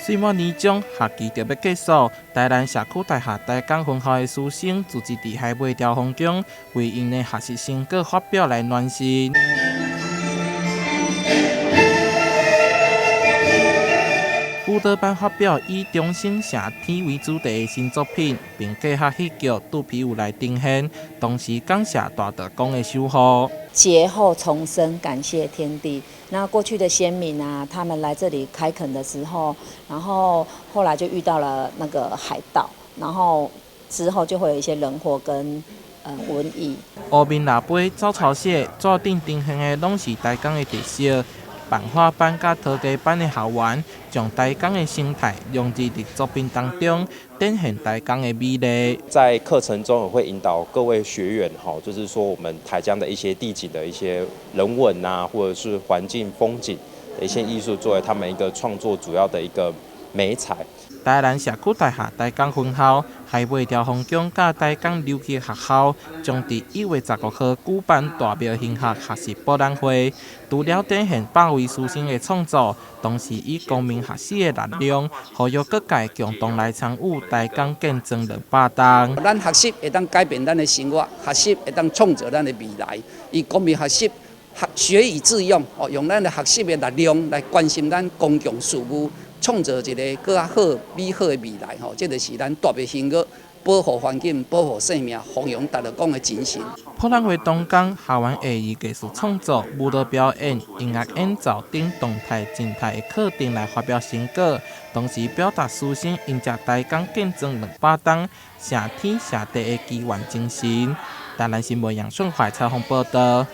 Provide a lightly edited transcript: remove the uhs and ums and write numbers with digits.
歲末年終，學期就欲結束，台南社區大學台江分校的師生組織佇海尾調風宮，為𪜶的學習成果發表來暖身。舞蹈班發表以中生謝天為主題的新作品，並結合戲劇肚皮舞來呈現，同時感謝大道公的守護。劫後重生，感謝天地。那過去的先民啊，他們來這裡開墾的時候，然後後來就遇到了那個海盜，然後之後就會有一些人禍跟瘟疫。烏面蜊杯、走草鞋、紙頂呈現的攏是台江的特色。版畫班佮陶藝班的學員，將台江的生態融入佇作品當中，展現台江的美麗。在課程中，我會引導各位學員，哈，就是說我們台江的一些地景的一些人文啊，或者是環境風景的一些藝術，作為他們一個創作主要的一個媒材。台南社區大學台江分校、海尾調風宮佮台江琉球學校，將佇1月15號舉辦大廟興學學習博覽會。除了展現百位師生的創作，同時以公民學習的力量，呼籲各界共同來參與台江建莊200冬。咱學習會當改變咱的生活，學習會當創造咱的未來。以公民學習，學學以致用，哦，用咱的學習的力量來關心咱公共事務。創造一個閣較好、美好的未來，吼，這就是咱大廟興學保護環境、保護生命、弘揚大道公的精神。博覽會當天，學員會以藝術創作、舞蹈表演、音樂演奏等動態、靜態的課程來發表成果，同時表達師生迎接台江建莊200冬謝天謝地的祈願精神。台南新聞楊順懷採訪報道。